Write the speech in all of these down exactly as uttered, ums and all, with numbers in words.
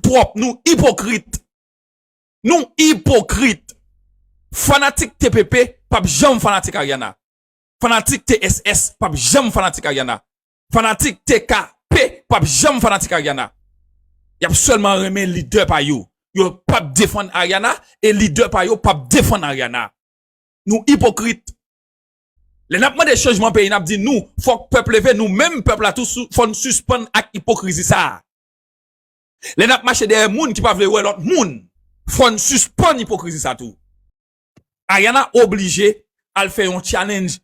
twòp, nou ipokrit. Nou ipokrit. Fanatik T P P p ap janm fanatik Ariana. Fanatik T S S p ap janm fanatik Ariana. Fanatik T K P p ap janm fanatik Ariana. Y ap sèlman renmen lidè pa yo. Yo p ap defann Ariana e lidè pa yo p ap defann Ariana. Nou ipokrit. Lè n ap mande chanjman peyi, n ap di nou, fòk pèp leve, nou menm pèp la tou, sou- fò n sispann ak ipokrizi sa a. Lè n ap mache dèyè moun ki pa vle wè lòt moun, fò n sispann ipokrizi sa tou. Ariana oblije al fè yon challenge.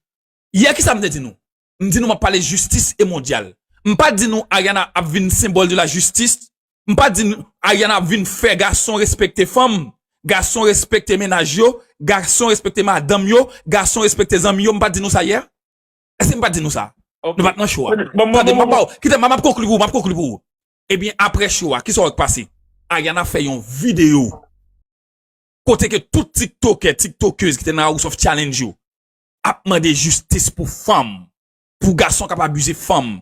Yè, kisa m te di nou? M di nou m ap pale jistis e mondyal. M pa di nou Ariana ap vin senbòl de la jistis. M pa di nou Ariana ap vin fè gason respekte fanm, gason respekte mennaj yo, gason respekte madanm yo, gason respekte zanmi yo. M pa di nou sa yè? Èske m pa di nou sa? Nou pa t nan show a. Tande, m ap ba w, kite m, m ap konkli pou ou, m ap konkli pou ou. Ebyen, apre show a, kisa w wè k pase? Ariana fè yon videyo kote ke tout tiktokè, tiktokèz ki te nan House of Challenge yo ap mande jistis pou fanm, pou gason k ap abize fanm,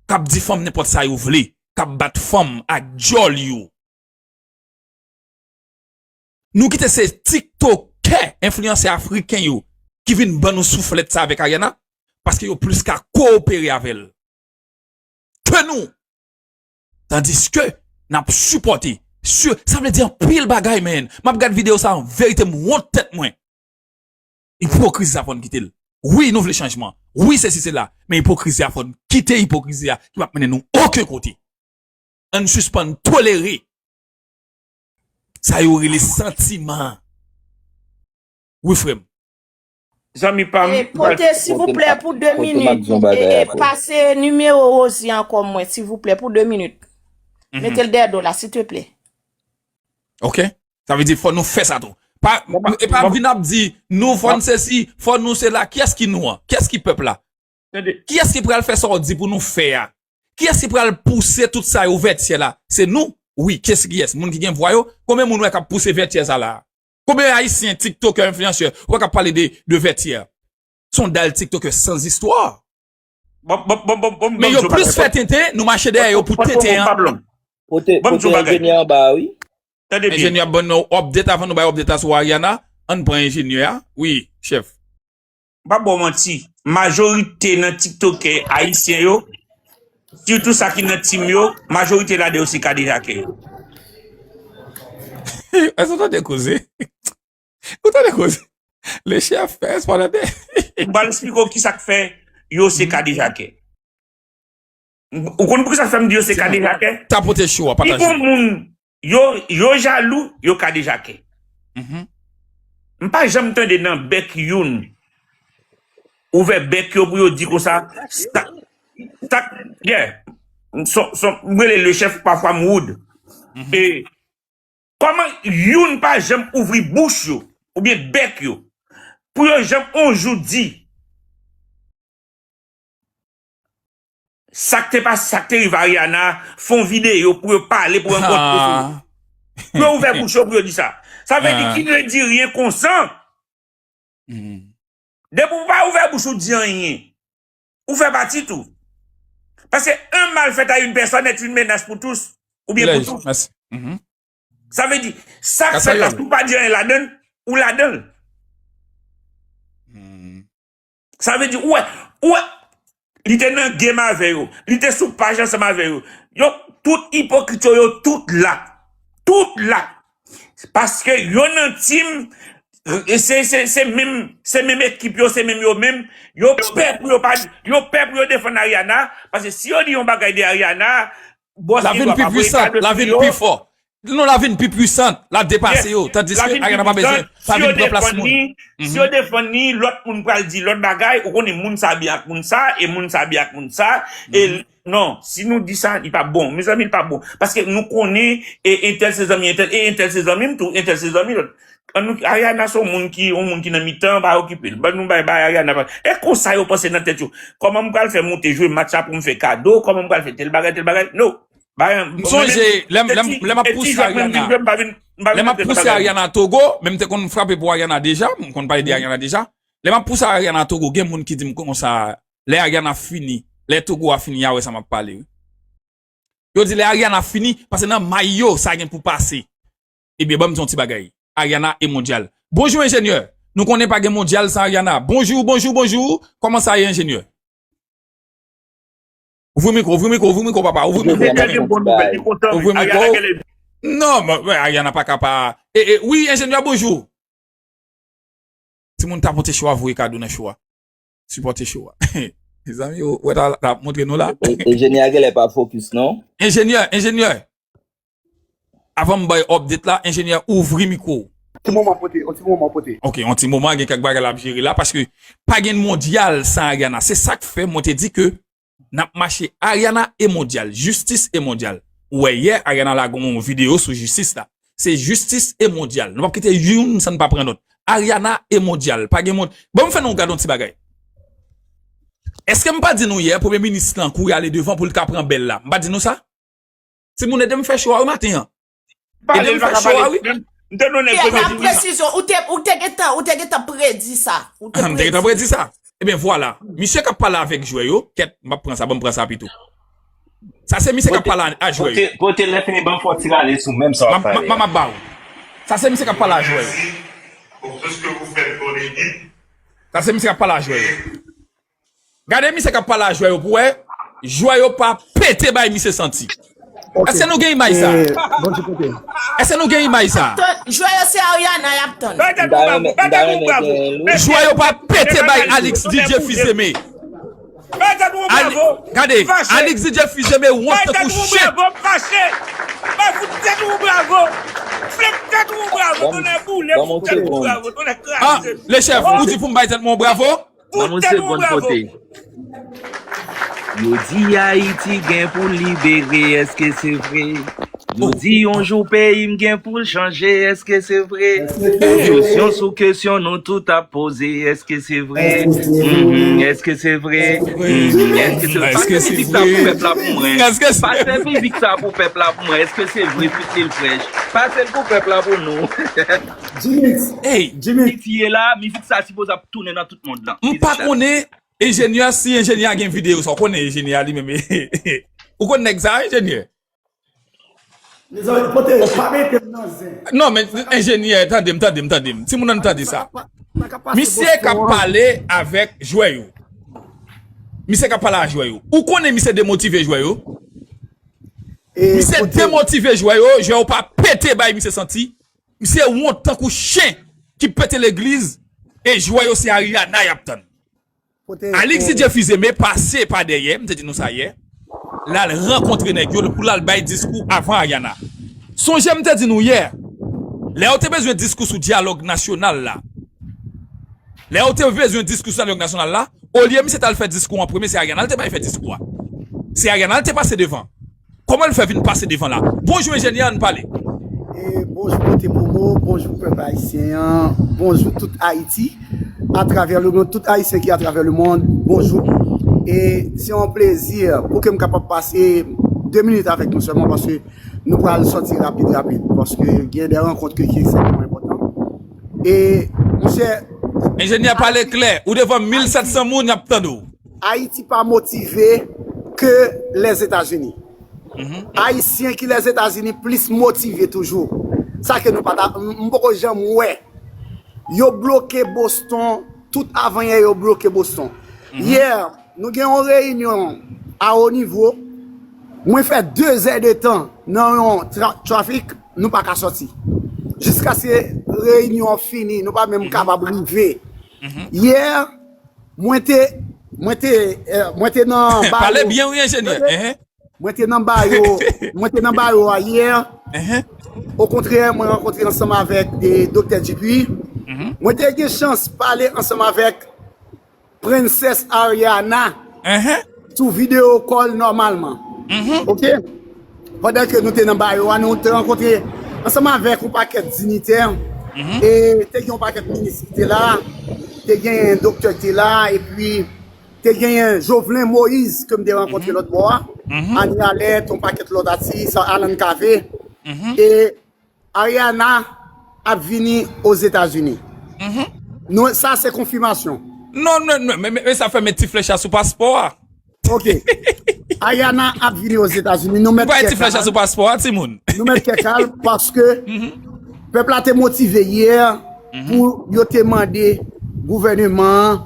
k ap di fanm nenpòt sa yo vle, k ap bat fanm ak djòl yo. Nou kite se tiktokè, enfliyansè afriken yo ki vin ban nou souflèt sa avèk Ariana, paske yo plis ka kowopere avè l ke nou. Tandiske n ap sipòte. Sa vle di anpil bagay, man. M ap gad videyo sa, an verite, m wont tèt mwen. Ipokrizi sa fò n kite l. Wi, nou vle chanjman. Wi, sesi, sela. Men ipokrizi a, fò n kite ipokrizi a ki p ap mennen nou okenn kote. Ann sispann tolere sa yo rele santiman. Wi, frè m. Zanmi pa m. E, pote, silvouplè, pou de minit. E, e, pase nimewo Rosie ankò mwen, silvouplè, pou de minit. Mete l dèyè do la, silteplè. Ok? Sa vle di, fò nou fè sa tou. Pa, e pa vin ap di, nou fò n sesi, fò nou sela. Kiyès ki nou an? Kiyès ki pèp la? Kiyès ki pral fè sa w di pou nou fè a? Kiyès ki pral pouse tout sa yo vètyè la? Se nou? Wi, kiyès, kiyès? Moun ki gen vwa yo? Konbyen moun wè k ap pouse vètyè sa la? Konbyen ayisyen, tiktokè, enfliyansè, wè k ap pale de, de vètyè? Se yon dal tiktokè san zistwa. Men yo plis fè tenten, nou mache dèyè yo pou tenten an. Pote, pote enjenyè anba a, wi. Enjenyè ap ban nou update avan nou bay update la sou Ariana. Ann pran enjenyè a. Wi, chèf. M p ap ba w manti, majorite nan tiktokè ayisyen yo, sitou sa ki nan team yo, majorite ladan yo se kadejakè. Èske w tande koze? Ou tande koze? Le chèf fè espwa tande. M pral eksplike w kisa k fè yo se kadejakè. Ou konn poukisa fè m di yo se kadejakè? Tapote show a, pataje. Pi bon moun, yo, yo jalou, yo kadejakè. M pa janm tande nan bèk youn ouvè bèk yo pou yo di konsa, sa, sa, yeah. Son, son, m rele le chèf, pafwa m woud. E kòman youn pa janm ouvri bouch yo, oubyen bèk yo, pou yo janm on jou di, sa k te pase, sa k te rive Ariana, fè yon videyo pou yo pale, pou yo rankontre sou yo. Pou yo ouvè bouch yo, pou yo di sa. Sa vle di, qui ne dit rien consent. Depi w pa ouvè bouch ou di anyen, ou fè pati tou. Paske un mal fait à une personne est une menace pour tous, oubyen pou tout. Sa vle di, sa k fèt la, si w pa di anyen ladan l, ou ladan l. Sa vle di, ou wè, ou wè, li te nan game avè yo, li te sou paj ansanm avè yo. Yo, tout ipokrit yo, yo tout la. Tout la. Paske yo nan team, e se, se, se menm, se menm ekip yo, se menm yo menm. Yo pè pou yo pa, yo pè pou yo defann Ariana, paske si yo di yon bagay de Ariana, bòs gen dwa pa voye kado sou yo. La vin pi pwisan, la vin pi fò. Non, la vin pi pwisan, la depase yo. Tandiske Ariana pa bezwen, pa vin pran plas moun. Si yo defann li, lòt moun pral di lòt bagay, ou konnen moun sa byen ak moun sa, e moun sa byen ak moun sa, e non, si nou di sa, li pa bon. Mezanmi, li pa bon. Paske nou konnen, e entèl se zanmi entèl, e entèl se zanmi m tou, entèl se zanmi lòt. Ann nou, Ariana se yon moun ki, yon moun ki nan mitan, pa okipe l. Ban nou bay, bay Ariana pa. E konsa yo panse nan tèt yo. Kòman m pral fè moute jwe match la pou m fè kado? Kòman m pral fè tèl bagay, tèl bagay? No. M sonje, lè m, lè m, lè m ap pouse Ariana, lè m ap pouse Ariana Togo, men m te konn frape pou Ariana deja, m konn pale de Ariana deja. Lè m ap pouse Ariana Togo, gen moun ki di m konsa, lè Ariana fini, lè Togo a fini, y a wè sa m ap pale, wi. Yo di lè Ariana fini, paske nan may yo, sa gen pou pase. Ebyen, ban m di yon ti bagay. Ariana e mondyal. Bonjou, enjenyè. Nou konnen pa gen mondyal san Ariana. Bonjou, bonjou, bonjou. Kòman sa ye, enjenyè? Ouvri mikwo, ouvri mikwo, ouvri mikwo, papa. Ouvri mikwo. Enjenyè gen bon nouvèl, li kontan, wi. Ouvri mikwo. Ariana genlè. Non, men, men, Ariana pa ka pa. E, e, wi, enjenyè, bonjou. Timoun tapote cho a, voye kado nan cho a. Sipòte cho a. Mezanmi, ou wè ta, ta ap montre nou la. E, enjenyè a genlè pa fokis, non? Enjenyè, enjenyè. Avan m bay update la, enjenyè, ouvri mikwo w. Ti moman pote, yon ti moman pote. Ok, yon ti moman, gen kèk bagay l ap jere la, paske pa gen mondyal san Ariana. Se sa k fè mwen te di ke n ap mache Ariana e mondyal, jistis e mondyal. Ou wè yè, Ariana lage yon videyo sou jistis la. Se jistis e mondyal. Nou p ap kite youn san n pa pran lòt. Ariana e mondyal. Pa gen mond-, bon, m fè nou gade yon ti bagay. Èske m pa di nou yè, premye minis lan kouri ale devan pou l ka pran bèl la? M pa di nou sa? Timoun, ede m fè cho a wi maten an. Ede m fè cho a wi. M te donnen premye minis. Presizyon, ou te, ou te gentan, ou te gentan predi sa. Ou te predi. M te gentan predi sa. Ebyen, vwala. Misye k ap pale avèk jwè yo, kèt, m ap pran sa, ban m pran sa pito. Sa se misye k ap pale a, a jwè yo. Pote, pote lè fini, ban m fè yon ti rale sou menm sa w ap pale a. M ap ba ou. Sa se misye k ap pale a jwè yo. Sa se misye k ap pale a jwè yo. Gade misye k ap pale a jwè yo pou wè, jwè yo pa pete bay misye santi. Èske nou gen imaj sa? Èske nou gen imaj sa? Jwè yo se Ariana y ap tann. Jwè yo pa pete bay Alix D J Fils-Aimé. Gade, Alix D J Fils-Aimé wont tankou chen. Ah, le chèf, ou di pou m bay tèt mwen yon bravo? Ban m yon segonn pote. Yo di Ayiti gen pou libere, èske se vre? Yo di yon jou peyi m gen pou l chanje, èske se vre? Kesyon sou kesyon nou tout ap poze, èske se vre? Mhm, èske se vre? Mhm, èske se vre? Pase mizik sa pou pèp la pou mwen. Pase mizik sa pou pèp la pou mwen. Èske se vre, fit Lil Fresh? Pase l pou pèp la pou nou. Jimix. Hey. Jimix. Mizik ye la, mizik sa sipoze ap tounen nan tout mond lan. M pa konnen enjenyè, si enjenyè a gen videyo sa, ou konnen enjenyè a li menm. Ou konn nèg sa, enjenyè? Mezanmi, pote, pa mete m nan zen. Non, men enjenyè, tande m, tande m, tande m. Timoun nan tande sa. Misye k ap pale avèk jwè yo. Misye k ap pale a jwè yo. Ou konnen misye demotive jwè yo? Misye demotive jwè yo, jwè yo pa pete bay misye santi. Misye wont tankou chen ki pete legliz, e jwè yo se Ariana y ap tann. Alix D J Fils-Aimé pase pa dèyè, m te di nou sa yè. L al rankontre nèg yo pou l al bay diskou avan Ariana. Sonje m te di nou yè, lè yo te bezwen diskou sou dyalòg nasyonal la, lè yo te bezwen diskou sou dyalòg nasyonal la, olye misye t al fè diskou an premye, se Ariana l te bay fè diskou a. Se Ariana l te pase devan. Kòman l fè vin pase devan la? Bonjou, enjenyè, ann pale. E bonjou, Pote Pogo, bonjou, pèp ayisyen an, bonjou, tout Ayiti, atravè le mond, tout Ayisyen ki atravè le mond, bonjou. E se yon plezi pou ke m kapab pase de minit avèk nou sèlman, paske nou pral sòti rapid, rapid, paske gen de rankont ke ki ekstrèmman enpòtan. E, monchè, enjenyè, pale klè, ou devan mil sèt san moun, y ap tande w. Ayiti pa motive ke Lèzetazini. Ayisyen ki Lèzetazini plis motive toujou. Sa ke nou pa ta, m, m poko janm wè. Yo bloke Boston, tout avanyè yo bloke Boston. Yè, nou gen yon reyinyon a wo nivo. Mwen fè de zè de tan nan yon tra-, trafik, nou pa ka sòti. Jiskaske reyinyon an fini, nou pa menm kapab rive. Yè, mwen te, mwen te, eh, mwen te nan Pale byen wi, enjenyè. Mwen te nan bayo, mwen te nan bayo a yè. Okontrè, mwen rankontre ansanm avèk, eh, Doktè Dupuis. Mwen te gen chans pale ansanm avèk Prensès Ariana sou video call nòmalman. Oke? Pandan ke nou te nan bayo a, nou te rankontre ansanm avèk yon pakèt dinitè. E te gen yon pakèt minis ki te la, te gen doktè ki te la, epi te genyen Jovenel Moïse ke m te rankontre lòt bò a, Annie Alerte, yon pakèt lòt atis, Alan Cavé. E Ariana ap vini Ozetazini. Nou, sa se konfimasyon. Non, non, non, men, men, men sa fè met ti flèch la sou paspò a. Oke. Ariana ap vini Ozetazini. Nou mèt kè kal. Ou pa ti flèch sou paspò a, timoun. Nou mèt kè kal paske pèp la te motive yè pou yo te mande gouvèneman an,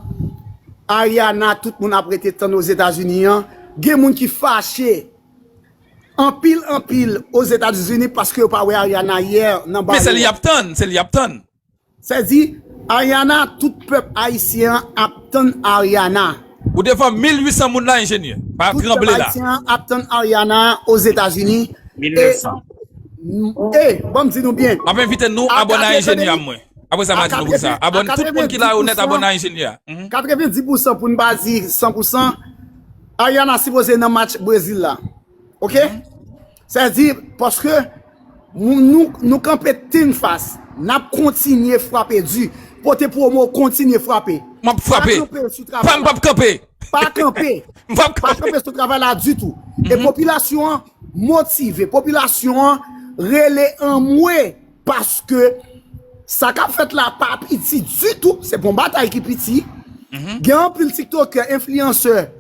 Ariana, tout moun ap rete tann Ozetazini an. Gen moun ki fache anpil, anpil Ozetazini paske yo pa wè Ariana yè nan baro. Men se li y ap tann, se li y ap tann. Sa di, Ariana, tout pèp ayisyen an ap tann Ariana. Ou devan mil uit san moun la, enjenyè. Pa tranble la. Tout pèp ayisyen an ap tann Ariana Ozetazini. E, e, ban m di nou byen. M ap envite nou abòne a enjenyè a mwen. Apre sa, m a di nou pou sa. Abòne, tout moun ki la yo nèt, abòne a enjenyè a. Katrevendiz pousan, pou n pa di san pousan, Ariana sipoze nan match Brezil la. Ok? Sa di, paske nou, nou, nou kanpe tenfas. N ap kontinye frape di. Pote pwomo, kontinye frape. M ap frape. Pa kanpe sou travay la. Pa, m p ap kanpe. Pa kanpe. M p ap kanpe. Pa kanpe sou travay la ditou. E popilasyon an motive. Popilasyon an rele anmwe paske sa k ap fèt la pa piti ditou. Se pa yon batay ki piti. Gen anpil tiktokè, enfliyansè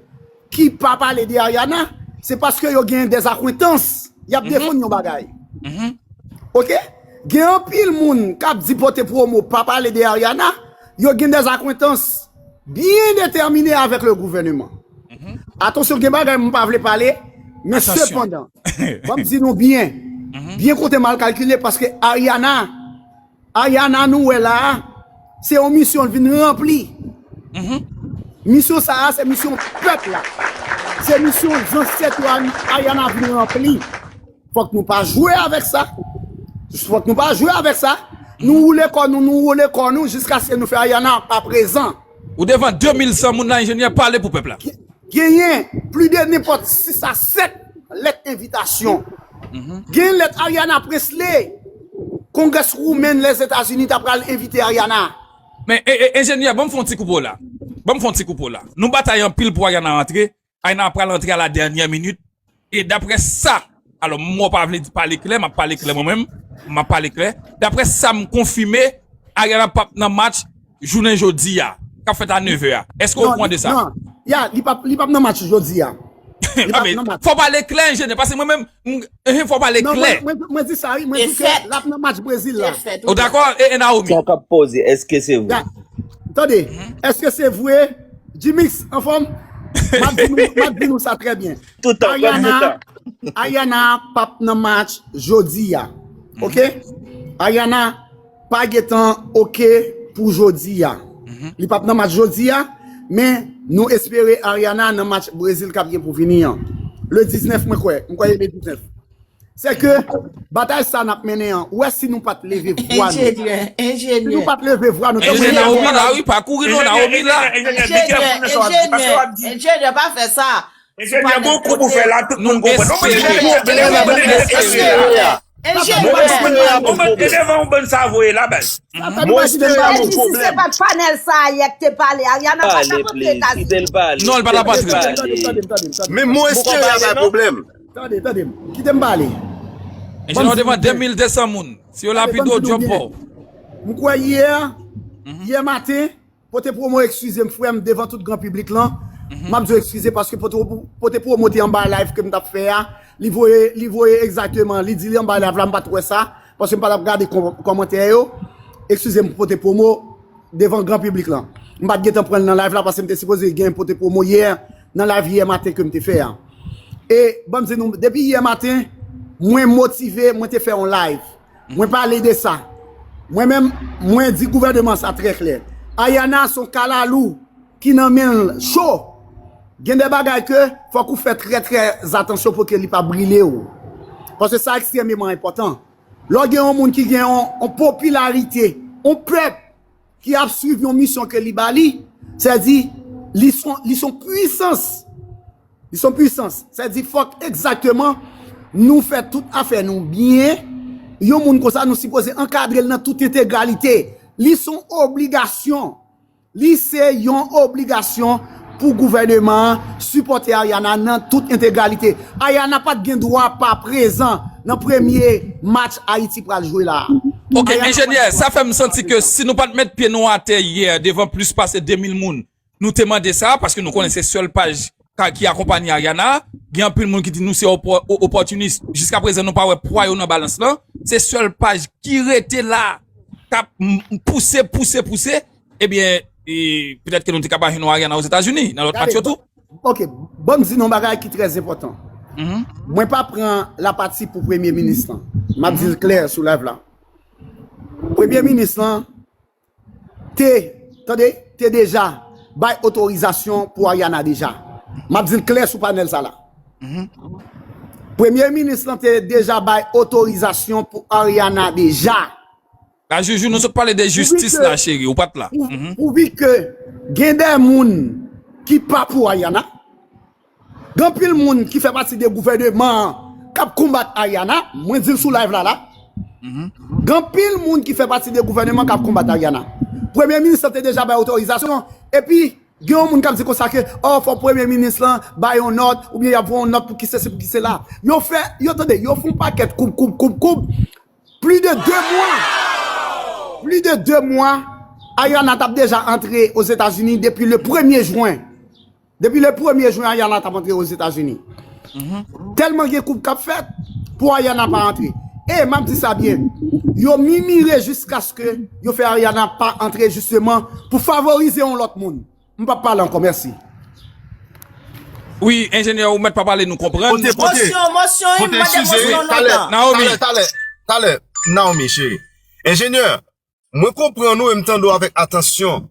ki pa pale de Ariana, se paske yo gen dèzakwentans. Y ap defann yon bagay. Ok? Gen anpil moun k ap di pote pwomo pa pale de Ariana, yo gen dèzakwentans byen detèmine avèk le gouvèneman. Atansyon, gen bagay m pa vle pale, men sepandan, ban m di nou byen, byen kote m al kalkile, paske Ariana, Ariana nou wè la a, se yon misyon l vin ranpli. Misyon sa a, se misyon pèp la. Se misyon zansèt yo a Ariana vin ranpli. Fòk nou pa jwe avèk sa. Fòk nou pa jwe avèk sa. Nou woule kò nou, nou woule kò nou jiskaske nou fè Ariana pa prezan. Ou devan de mil san moun la, enjenyè, pale pou pèp la. Genyen plis de nenpòt sis a sèt lèt envitasyon. Gen lèt Ariana Presley, Congresswoman Lèzetazini ta pral envite Ariana. Men, e, e, enjenyè, ban m fè yon ti koupe w la. Ban m fè yon ti koupe w la. Nou batay anpil pou Ariana rantre. Ariana pral rantre a la dènyè minit. E daprè sa, alò, mwen pa vle di pale klè, m ap pale klè mwen menm. M ap pale klè. Daprè sa m konfime, Ariana p ap nan match jounen jodi a, k ap fèt a nevè a. Èske w okouran de sa? Non, ya, li p ap, li p ap nan match jodi a. Li p ap nan match. Fò w pale klè, enjenyè, paske mwen menm, m, eh, fò w pale klè. Non, mwen, mwen, mwen di sa, wi, mwen di ke l ap nan match Brezil la. Ou dakò, e, e Naomi? Sa k ap poze, èske se vre? Tande, èske se vre? Jimix, anfòm? M ap di nou, m ap di nou sa trè byen. Toutan, pran toutan. Ariana p ap nan match jodi a. Ok? Ariana pa gentan ok pou jodi a. Li p ap nan match jodi a, men nou espere Ariana nan match Brezil k ap gen pou vini an. Le diznèf, mwen kwè. Mwen kwè e le diznèf. Se ke batay sa n ap mennen an, ou wè si nou pa t leve vwa nou. Enjenyè, enjenyè. Si nou pa t leve vwa nou, enjenyè Naomi la, wi, pa kouri non, Naomi la. Enjenyè, enjenyè, enjenyè, pa fè sa. Enjenyè, gon kou pou fè la, tout moun konprann. Nou espere. Ou mete devan yon bann sa voye la, baz. Mon espere a gon pwoblèm. Si se pa t panèl sa a yè k te pale, Ariana pa t ap antre Etazini. Non, l pa t ap antre. Men mon espere a bay pwoblèm. Tande, tande m. Kite m pale. Enjenyè, w devan de mil de san moun. Si yo lapide w, djòb pa w. M kwè yè, yè maten, Pote Pwomo, eskize m, frè m, devan tout gran piblik lan. M ap di w eskize paske Pote, Pote Pwomo te anba live ke m t ap fè a. Li voye, li voye egzakteman, li di li anba live la, m pa t wè sa, paske m pa t ap gade kò-, kòmantè yo. Eskize m, Pote Pwomo, devan gran piblik lan. M pa t gentan pran l nan live la paske m te sipoze gen Pote Pwomo yè, nan live yè maten ke m te fè a. E ban m di nou, depi yè maten, mwen motive, mwen te fè yon live. Mwen pale de sa. Mwen menm, mwen di gouvèneman sa trè klè. Ariana se yon kalalou ki nan men l cho. Gen de bagay ke fòk ou fè trè, trè atansyon pou ke li pa brile w. Paske sa ekstrèmeman enpòtan. Lè w gen yon moun ki gen yon, yon popilarite, yon pèp ki ap swiv yon misyon ke li ba li, sa di, li son, li son pwisans. Li son pwisans. Sa di fòk egzakteman nou fè tout afè nou byen. Yon moun konsa, nou sipoze ankadre l nan tout entegralite. Li son obligasyon. Li se yon obligasyon pou gouvèneman an sipòte Ariana nan tout entegralite. Ariana pa t gen dwa pa prezan nan premye match Ayiti pral jwe la a. Ok, enjenyè, sa fè m santi ke si nou pa t met pye nou atè yè devan plis pase de mil moun, nou te mande sa, paske nou konnen se sèl paj ka- ki akonpanye Ariana, gen anpil moun ki di nou se opò- o- opòtinis. Jiskaprezan, nou pa wè pwa yo nan balans lan. Se sèl paj ki rete la, k ap m- m- pouse, pouse, pouse. Ebyen, e, petèt ke nou te ka pa jwenn yon Ariana Ozetazini, nan lòt match yo tou. Ok, ban m di nou yon bagay ki trè enpòtan. Mwen pa pran lapati pou premye minis lan. M ap di l klè sou live la. Premye minis lan te, tande, te deja bay otorizasyon pou Ariana deja. M ap di l klè sou panèl sa la. Premye minis lan te deja bay otorizasyon pou Ariana deja. La Joujou, nou sot pale de jistis la, cheri, ou pa t la. Pou, pou vi ke gen de moun ki pa pou Ariana, gen anpil moun ki fè pati de gouvèneman an k ap konbat Ariana, mwen di l sou live la la. Gen anpil moun ki fè pati de gouvèneman k ap konbat Ariana. Premye minis lan te deja bay otorizasyon, epi gen yon moun k ap di konsa ke, oh, fò premye minis lan bay yon nòt, oubyen y ap voye yon nòt pou ki sesi, pou ki sela. Yo fè, yo tande, yo fè yon pakèt koub, koub, koub, koub. Plis de de mwa. Plis de de mwa, Ariana t ap deja antre Ozetazini depi le premye jen. Depi le premye jen, Ariana t ap antre Ozetazini. Tèlman gen koub k ap fèt pou Ariana pa antre. E m ap di sa byen, yo mimire jiskaske yo fè Ariana pa antre jisteman pou favorize yon lòt moun. M p ap pale ankò, mèsi. Wi, enjenyè, ou mèt pa pale, nou konprann. Pote, pote, Mosyon, mosyon, wi, pote mande size. mosyon Talè, lontan. Naomi. Talè, talè, talè, Naomi, cheri. Enjenyè, mwen konprann ou e m tande w avèk atansyon.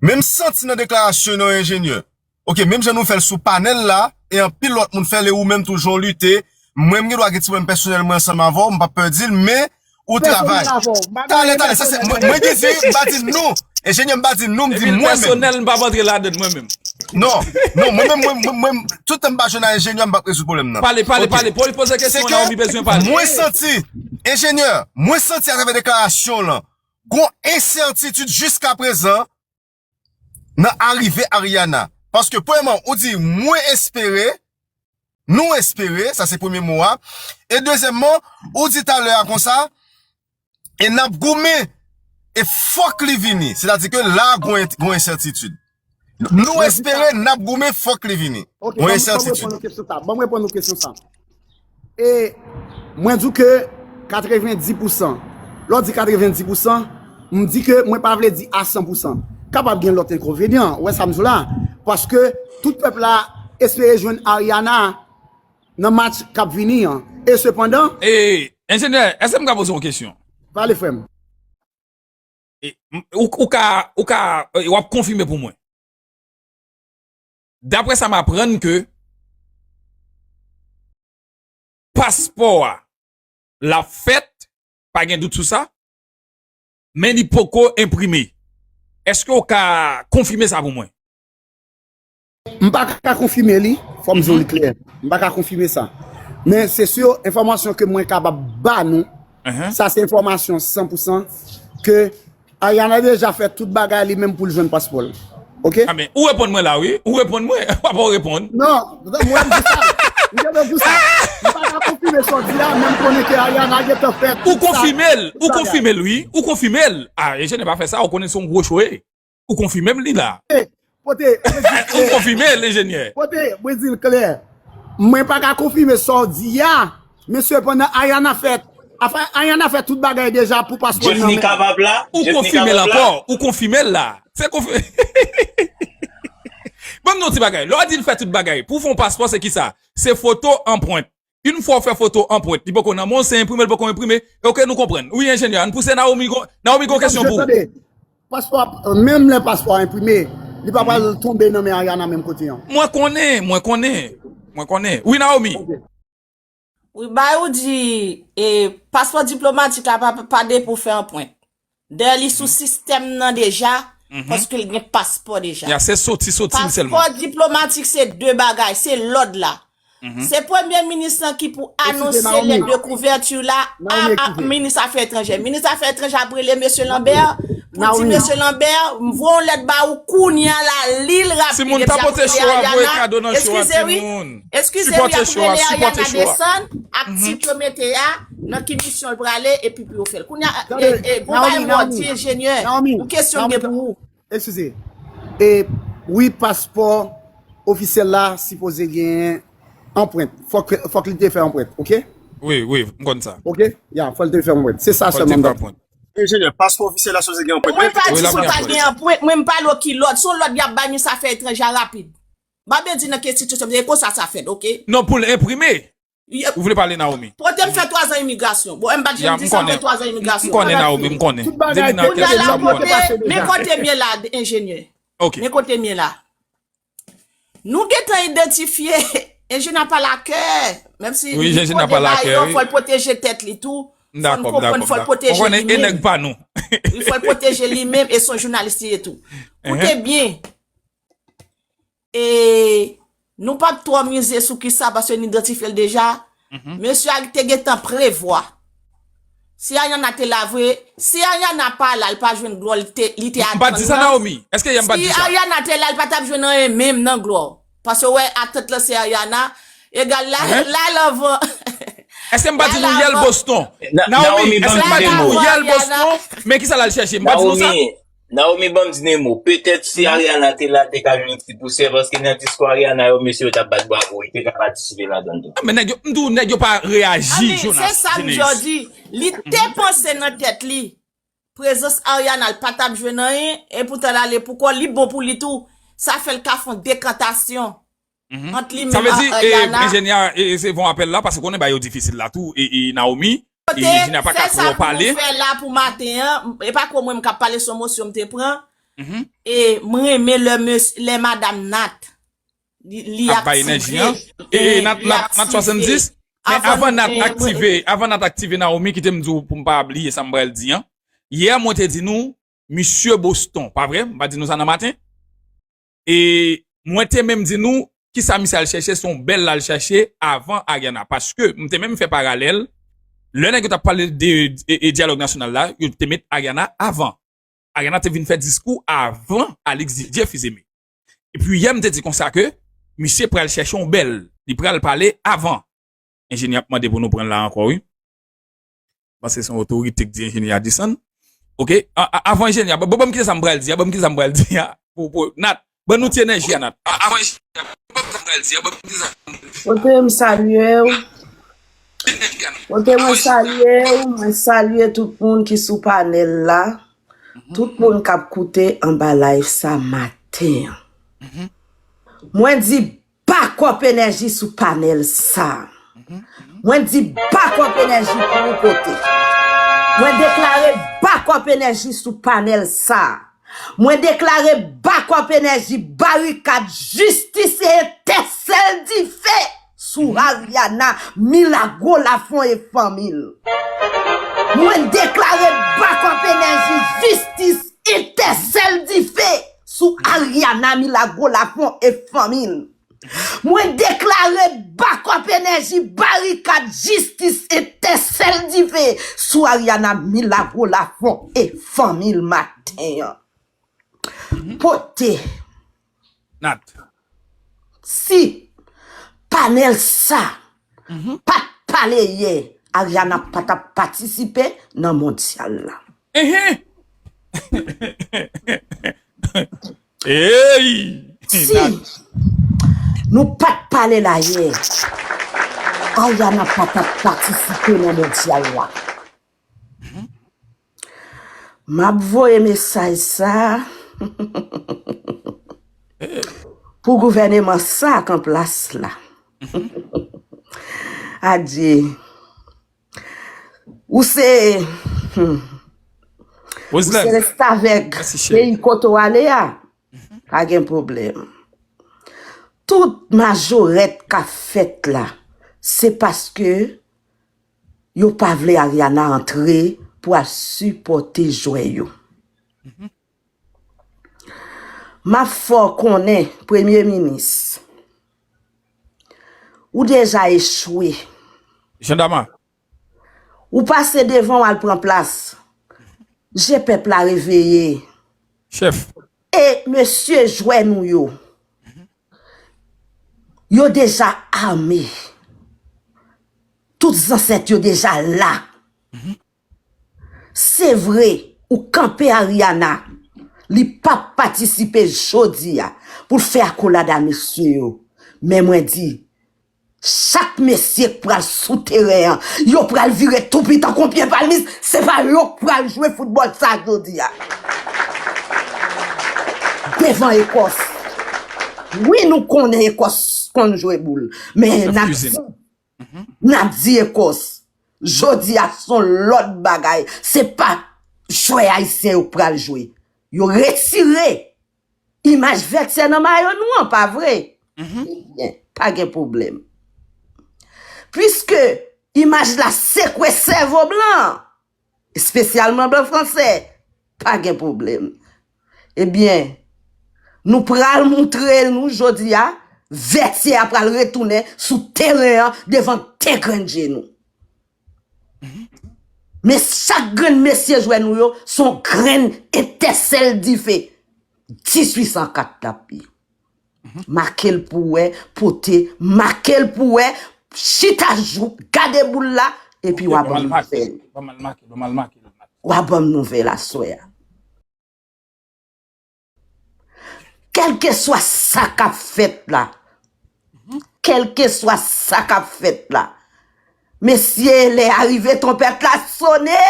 Men m santi nan deklarasyon nan enjenyè. Ok, menm jan nou fè l sou panèl la, e anpil lòt moun fè l, e ou menm tou jan w lite, mwen m gen dwa gen ti pwoblèm pèsonèl mwen ansanm avè w, m p ap pè di l, men ou travay. Talè, talè, sa se, mwen, mwen ki di, m pa di nou. Enjenyè, m pa di nou, m di Epi l mwen menm. Pèsonèl, m p ap antre ladan l mwen menm. Non, non, mwen menm, mwen, mwen, mwen, tout tan m pa jwenn a enjenyè, m p ap rezoud pwoblèm nan. Pale, pale, Ok. pale. Poze, poze Se kesyon, ke Naomi bezwen pale. Mwen santi, enjenyè, mwen santi atravè deklarasyon lan, gon ensètitid jiskaprezan nan arive Ariana. Paske, premyèman, ou di, mwen espere, nou espere, sa se premye mo a. E dezyèmman, ou di talè a konsa, e n ap goumen, e fòk li vini. Sètadi ke la, gon, gon ensètitid. Nou espere, n ap goumen, fòk li vini. Ok, Gon ban m- ban m ensètitid. reponn ou kesyon sa. Ban m reponn ou kesyon sa. E mwen di w ke katrevendis pousan, lè w di katrevendis pousan, m di ke mwen pa vle di a san pousan. Kapab gen lòt enkonvenyan, ou wè sa m di w la. Paske tout pèp la espere jwenn Ariana nan match k ap vini an. E sepandan, E, enjenyè, èske m ka poze yon kesyon? Pale, frè m. E, m- ou, ou ka, ou ka, e, w ap konfime pou mwen. Daprè sa m aprann ke paspò a, l ap fèt, pa gen dout sou sa, men li poko enprime. Èske w ka konfime sa pou mwen? M pa ka konfime li, fò m di w li klè. M pa ka konfime sa. Men se si enfòmasyon ke mwen kapab ba nou, Ahan. Sa se enfòmasyon san pousan ke Ariana deja fè tout bagay li menm pou l jwenn paspò l. Ok? A men, ou reponn mwen la, wi. Ou reponn mwen. Papa, ou reponn. Non, mwen m di sa. M gentan di sa. M pa ka konfime sa w di a, men m konnen ke Ariana gentan fè tout sa. Ou konfime l. Ou konfime l, wi. Ou konfime l. A, enjenyè pa fè sa, ou konnen se yon gwo cho ye. Ou konfime m li la. Pote, Ou konfime l, enjenyè. Pote, mwen di l klè. Mwen pa ka konfime sa w di a, men sepandan Ariana fè, afa, Ariana fè tout bagay deja pou paspò l nan Jeffny men. kapab la? Ou Jeffny konfime l kapab la? Ankò. Ou konfime l la. Se konfi- Ban m di yon ti bagay. Lè w di l fè tout bagay, pou w fè yon paspò, se kisa? Se foto, anprent. Yon fwa w fè foto, anprent, li poko nan men w, se enprime, l poko enprime. Ok, nou konprann. Wi, enjenyè, ann pouse Naomi gon, Naomi gon kesyon pou ou. Tande, paspò, menm lè paspò a enprime, li pa pral tonbe nan men Ariana menm kote an. Mwen konnen, mwen konnen. Mwen konnen. Wi, Naomi. Wi, bay ou di, e, paspò diplomatik la pa, pa depi w fè anprent. Dayè, li sou sistèm nan deja, paske l gen paspò deja. Ya, se soti, soti l sèlman. Paspò diplomatik se de bagay, se lòd la. Se premye minis lan ki pou anonse lèt de kouvèti la a, a minis afè etranjè. Minis afè etranjè ap rele mesye Lambert pou di mesye Lambert, m voye yon lèt ba ou kounye a la, li l rapid. Timoun, tapote cho a, voye kado nan cho a, Eskize wi. timoun. Eskize wi, ap rele Ariana desann ak tit yo mete a nan ki misyon l prale epi pou yo fè l. Kounye a, e, e, gon bay mò di enjenyè, yon kesyon m gen pou ou. Eskize. E wi, paspò Ofisyèl la sipoze gen anprent. Fòk, fòk li te fè anprent, oke? Wi, wi, m konn sa. Oke? Ya, fòk li te fè anprent. Se sa sèlman m t ap di. Enjenyè, paspò ofisyèl la sipoze gen anprent. Mwen pa di pou l pa gen anprent, mwen m pale w ki lòd. Se yon lòd y ap bay minis afè etranjè a rapid. M ap byen di nan ki enstitisyon, se konsa sa fèt, oke? Non, pou l enprime. Ou vle pale Naomi? Pote m fè twazan imigrasyon. Bon, m pa t janm di sa, m fè twazan imigrasyon. M konnen Naomi, m konnen. Kounye a la, men kote m ye la, enjenyè. Ok. Men kote m ye la. Nou gentan idantifye Enjenyè Palakè, menm si li pwoteje, fò l pwoteje tèt li tou. Fò l konprann, fò l pwoteje li menm. Fò l pwoteje li menm e se yon jounalis li ye tou. Koute byen. E nou p ap twò mize sou kisa paske n idantifye l deja. Mesye a te gentan prevwa. Si Ariana te la vre, si Ariana pa la, li pa jwenn glwa li te li te atann nan. M pa di sa Naomi. Èske yè m pa di sa? Si Ariana te la, li pa t ap jwenn anyen menm nan glwa. Paske w wè atant lan se Ariana. Egal la, la love. Èske m pa di nou yè l Boston? Naomi, èske m pa di nou yè l Boston? Men kisa l al chèche? M pa di nou sa? Naomi, ban m di nou yon mo. Petèt si Ariana te la, te ka jwenn yon ti pousè, paske nan diskou Ariana yo, mesye yo t ap bat bravo, li te ka patisipe ladan l tou. Men nèg yo, m di w, nèg yo pa reyaji, Jonas. Se sa m di w, li te panse nan tèt li. Prezans Ariana, l pa t ap jwenn anyen, epoutan l ale pou kò l, li bon pou li tou. Sa fè l ka fè yon dekantasyon ant li menm ak Ariana. Sa vle di, enjenyè, resevwa apèl la, paske konnen bagay yo difisil la tou, e Naomi, enjenyè pa ka twò pale. Fè sa pou nou fè la pou maten an, e pa ko mwen m k ap pale, se yon mesye m te pran, e mwen renmen lè mesye, lè madanm Nat, li, li aktive. E Nat, Nat, Nat swasanndis, men avan Nat aktive, avan Nat aktive Naomi, kite m di w pou m pa bliye sa m pral di an. Yè mwen te di nou, misye Boston, pa vre? M pa di nou sa nan maten? E mwen te menm di nou, kisa misye al chèche, se yon bèl l al chèche avan Ariana. Paske, m te menm fè paralèl, lè nèg yo t ap pale de, de, de dyalòg nasyonal la, yo te met Ariana avan. Ariana te vin fè diskou avan Alix Didier Fils-Aimé. Epi yè m te di konsa ke misye pral chèche yon bèl, li pral pale avan. Enjenyè ap mande pou nou pran l la ankò, wi. Paske se yon otorite k di enjenyè a desann. Oke, avan enjenyè, bon, ban m kite sa m pral di a, ban m kite sa m pral di a. Pou, pou, Nat, ban nou ti enèji a, Nat. Avan enjenyè, ban m kite sa m pral di a, ban m kite sa m pral di a. Kote m salye w. Kote mwen salye w, mwen salye tout moun ki sou panèl la. Tout moun k ap koute anba live sa maten an. Mwen di bakòp enèji sou panèl sa. Mwen di bakòp enèji pou ou pote. Mwen deklare bakòp enèji sou panèl sa. Mwen deklare bakòp enèji barikad jistis e etensèl dife sou Ariana Milagro Lafont e fanmi l. Mwen deklare bakòp enèji jistis etensèl dife sou Ariana Milagro Lafont e fanmi l. Mwen deklare bakòp enèji barikad jistis etensèl dife sou Ariana Milagro Lafont e fanmi l maten an. Pote. Nat. Si panèl sa pa t pale yè, Ariana pa t ap patisipe nan mondyal la. Ey! Si nou pa t pale la yè, Ariana pa t ap patisipe nan mondyal la. M ap voye mesaj sa pou gouvèneman sa k an plas la. Adye. Ou se, hmm, ou se restavèk peyi kote w ale a, pa gen pwoblèm. Tout majorèt k ap fèt la, se paske yo pa vle Ariana antre pou al sipòte jwè yo. M ap fè w konnen, Premye Minis, ou deja echwe. Jandama. Ou pase devan w al pran plas. Je pèp la reveye. Chèf. E mesye jwè nou yo, yo deja ame. Tout zansèt yo deja la. Se vre, ou kanpe Ariana. Li p ap patisipe jodi a pou l fè akolad a mesye yo. Men mwen di, chak mesye k pral sou teren an, yo pral vire toupi tankou yon pye palmis, se pa yo k pral jwe foutbòl sa jodi a. Devan Ekòs. Wi, nou konnen Ekòs konn jwe boul, men n ap di, n ap di Ekòs, jodi a se yon lòt bagay. Se pa jwè ayisyen yo k pral jwe. Yo retire imaj Vètyè nan mayo nou an, pa vre? Ebyen, pa gen pwoblèm. Piske imaj la sekwe sèvo blan an, espesyalman blan fransè, pa gen pwoblèm. Ebyen, nou pral moutre nou jodi a, Vètyè a pral retounen sou teren an devan de grenn je nou. Men chak grenn mesye jwè nou yo, se yon grenn etensèl dife. Dis uit san kat l ap ye. Make l pou wè, pote, make l pou wè, chita jouk, gade boul la, epi w a ban m nouvèl. W a ban m nouvèl aswè a. Kèlkeswa sa k ap fèt la, kèlkeswa sa k ap fèt la, mesye, lè a rive, twonpèt la sone!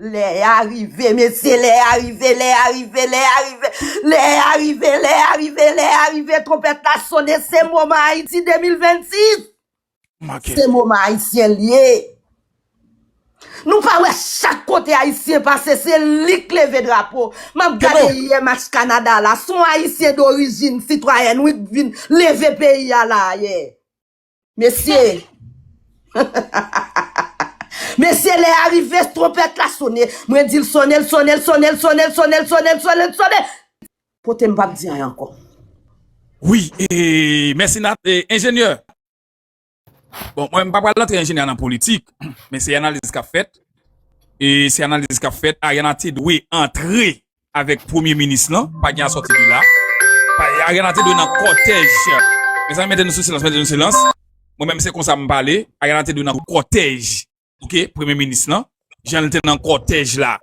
Lè a rive, mesye, lè a rive, lè a rive, lè a rive, lè a rive, lè a rive, lè a rive, twonpèt la sone, se moman Ayiti de mil vennsis! Se moman ayisyen l ye. Nou pa wè chak kote ayisyen pase, se li k leve drapo. M ap gade yè match Kanada la, se yon ayisyen dorijin sitwayèn, wi, k vin leve peyi a la yè. Mesye. Mesye, lè a rive, twonpèt la sone. Mwen di l sone, l sone, l sone, l sone, l sone, l sone, l sone, l sone. Pote m p ap di anyen ankò. Wi, e, mèsi Nat, e, enjenyè. Bon, mwen, m pa pral antre enjenyè nan politik, men se analiz k ap fèt. E se analiz k ap fèt. Ariana te dwe antre avèk premye minis lan, pa gen a sòti de la. Pa, Ariana te dwe nan kòtèj. Mezanmi, mete nou sou silans, mete nou silans. Mwen menm, se konsa m pale. Ariana te dwe nan kòtèj, oke, premye minis lan. Jan l te nan kòtèj la,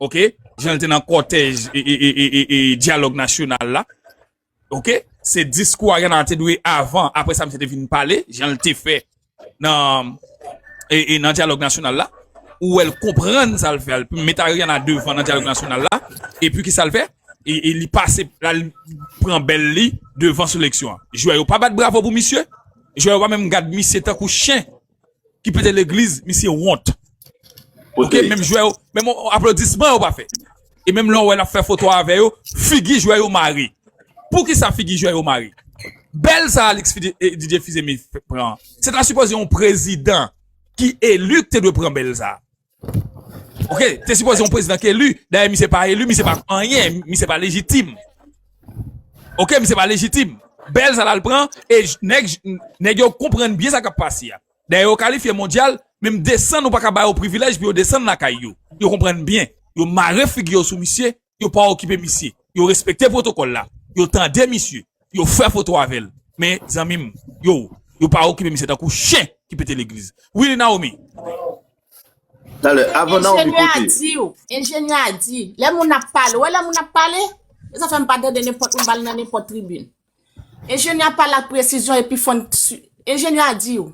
oke? Jan l te nan kòtèj e, e, e, e, e, e dyalòg nasyonal la. Oke? Se diskou Ariana te dwe avan, apre sa misye te vin pale, jan l te fè nan, e, e nan dyalòg nasyonal la, ou wè l konprann sa l fè a, l met Ariana devan nan dyalòg nasyonal la, epi ki sa l fè? E, e li pase, l al pran bèl li devan seleksyon an. Jwè yo pa bat bravo pou misye, jwè yo pa menm gad misye tankou chen ki pete legliz, misye wont. Oke, menm jwè yo, menm aplodisman yo pa fè. E menm lè w wè l ap fè foto avè yo, figi jwè yo mare. Poukisa figi jwè yo mare? Bèl sa Alix Fide-, e, Didier Fils-Aimé pran an, se ta sipoze yon prezidan ki eli ki te dwe pran bèl sa. Oke, te sipoze yon prezidan ki eli. Dayè, misye pa eli, misye pa anyen, misye pa lejitim. Oke, misye pa lejitim. Bèl sa l al pran, e j-, nèg, nèg yo konprann byen sa k ap pase a. Dayè, yo kalifye mondyal, menm desann, ou pa ka ba yo privilèj pou yo desann lakay yo. Yo konprann byen. Yo mare figi yo sou misye, yo pa okipe misye. Yo respekte pwotokòl la. Yo tande misye. Yo fè foto avè l. Men, zanmi m, yo, yo pa okipe misye tankou chen ki pete legliz. Wi, Naomi. Talè, avan Naomi konte. Enjenyè a di w, enjenyè a di, lè moun ap pale, w wè lè moun ap pale, e sa fè m pa tande nenpòt moun pale nan nenpòt tribin. Enjenyè a pale ak presizyon epi fò n su-, enjenyè a di w,